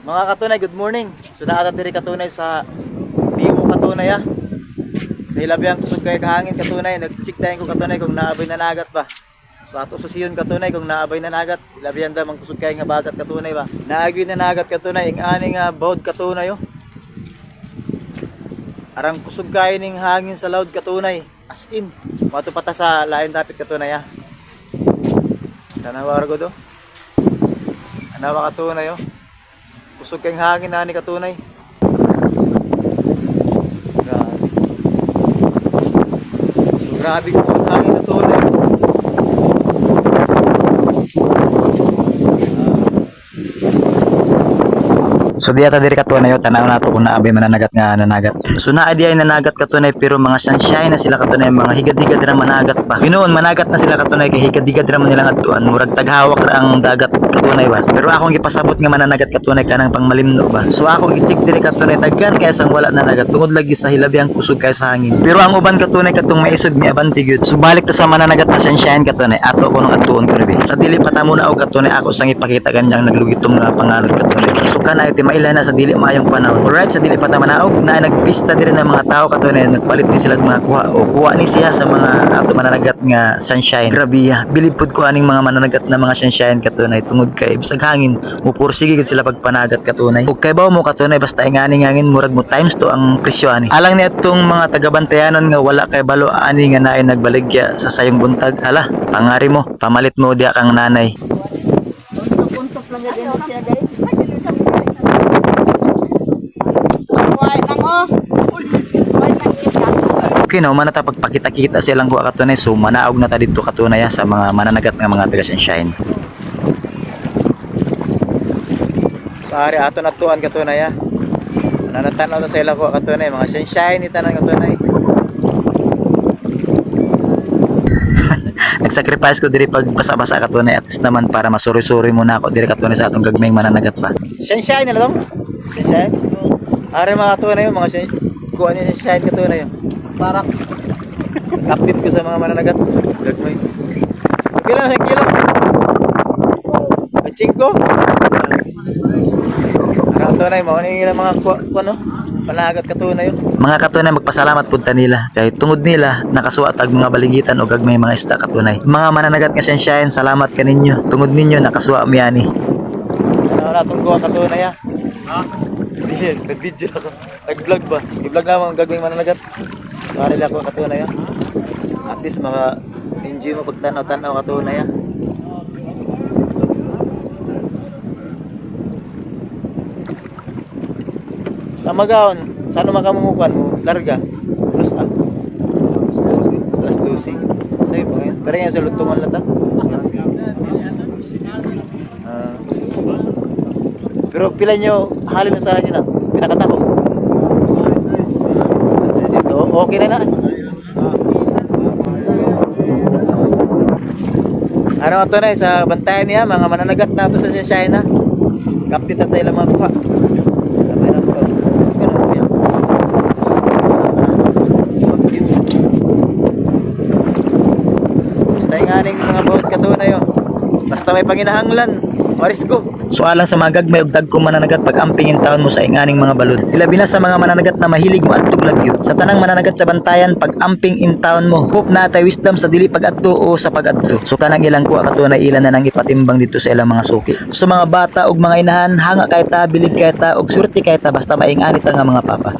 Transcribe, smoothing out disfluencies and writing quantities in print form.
Mga katunay, good morning. So naa ta diri, katunay, sa Biwo, katunay ah. Sa hilabihang kusog kay kahangin, katunay, nag-check tayo ko, katunay, kung naabay nanagat ba. So ato susiyon, katunay, kung naabay nanagat, hilabihan da mang kusog kay nga bagat, katunay ba. Naagi nanagat, katunay, ing ani nga bawd, katunay oh. Arang kusog kay ning hangin sa loud, katunay. As in, mato pa ta sa lain dapit, katunay ah. Tanawa ra gud oh. Tanawa, katunay oh. Kusog kayong hangin na ni katunay. Grabe. So, grabe kusog hangin katunay. So diya ta diri, katunay, tanaw nato kung naabay mananagat nga nanagat. So naa di ay nanagat, katunay, pero mga sunshine na sila, katunay, mga higad-higad ra managat pa. Hinuon managat na sila, katunay, kay higad-higad ra man nilang adtuan, murag taghawak ra ang dagat, katunay ba. Pero akong gipasabot nga mananagat, katunay, kanang pangmalimno ba. So ako gi-check diri, katunay, daghan kay sang wala nanagat tungod lagi sa hilabihang kusog kay sa hangin. Pero ang uban, katunay, katong maisog ni abante gyud. So balik ta sa mananagat na sunshine, katunay, ato ko nung adtuon ko ni. Sa dili pa ta muna og, katunay, ako sang ipakita ganyang naglugitom nga pangalod, katunay. So kana iti maila na sa dili maayong panahon. Alright, sa dili pa ta manaog na nagpista diri ng mga tao, katunay, nagpalit ni sila og mga kuha o kuha ni siya sa mga ato mananagat nga sunshine. Grabe ah, bilib pud ko aning mga mananagat na mga sunshine, katunay, tungod kay bisag hangin mupursige gid sila pagpanagat, katunay. Ug kay bawo mo, katunay, basta ingani hangin murag mo times to ang presyo ani. Alang ni atong mga tagabantayanon nga wala kay balo ani nga naay nagbaligya sa sayong buntag, hala, pangari mo, pamalit mo diya kang nanay. Untuk-untuk lang yan siya guys. Why lang oh. Why sa kisa. Okay na, umana ta pagpakita-kita silang kuha, katunay. So manaog na ta dito, katunay ah, sa mga mananagat nga mga taga sunshine. So ari ato natuan, katunay ah. Nanatanaw ta sa ilang kuha, katunay, mga sunshine ni tanan, katunay. Nagsacrifice ko diri pag basa-basa, katunay, at least naman para masuri-suri muna ako diri, katunay, sa atong gagmayng mananagat pa. Sunshine na lang. Sunshine. Ari mga katunay, yung mga sunshine. Kuha niya sunshine, katunay. Parang Update ko sa mga mananagat. Gagmay. Okay lang sa kilo. 5. Ara katunay, mao ni ilang mga kuha, kuha no? Panagat, katunay yun. Mga katunay, magpasalamat pud ta nila kay tungod nila nakasuwa tag mga baligitan o gagmay mga isda, katunay. Mga mananagat nga sunshine, salamat kaninyo. Tungod ninyo nakasuwa mi ani. Ano na itong kuha, katunay ah? Ha? Hindi, nag-video ako. Nag-vlog ba? I-vlog na mga gagawin mananagat. Pare lang ako, katunay ah. At least maka enjoy mo pagtanaw-tanaw, katunay ah. Sa magaon, saan makamumukuan mo? Larga. Plus ah. Alas 12. Sa'yo pa ngayon. Pero ngayon sa lutungan lata. Ah. Pero pila nyo halin sa akin na pinakatakong. Okay na na. Ano ito na sa bantayan niya, mga mananagat na ito sa China. Kaptit at sa ilang mga kuha. Sabay na po. Ganun po yan. Basta yung aning mga bawat katunay oh. Basta may panginahanglan, marisgo. So alang sa mga gagmay og dagkong mananagat, pag-amping in taon mo sa inganing mga balod. Ilabi na sa mga mananagat na mahilig mo adtog lagyo. Sa tanang mananagat sa bantayan, pag-amping in taon mo. Hope na atay wisdom sa dili pag-adto o sa pag-adto. So kanang ilang kuha, katunay, ilan na nang ipatimbang dito sa ilang mga suki. So mga bata ug mga inahan, hanga kay ta, bilib kay ta ug surti kay ta basta maingani ta nga mga papa.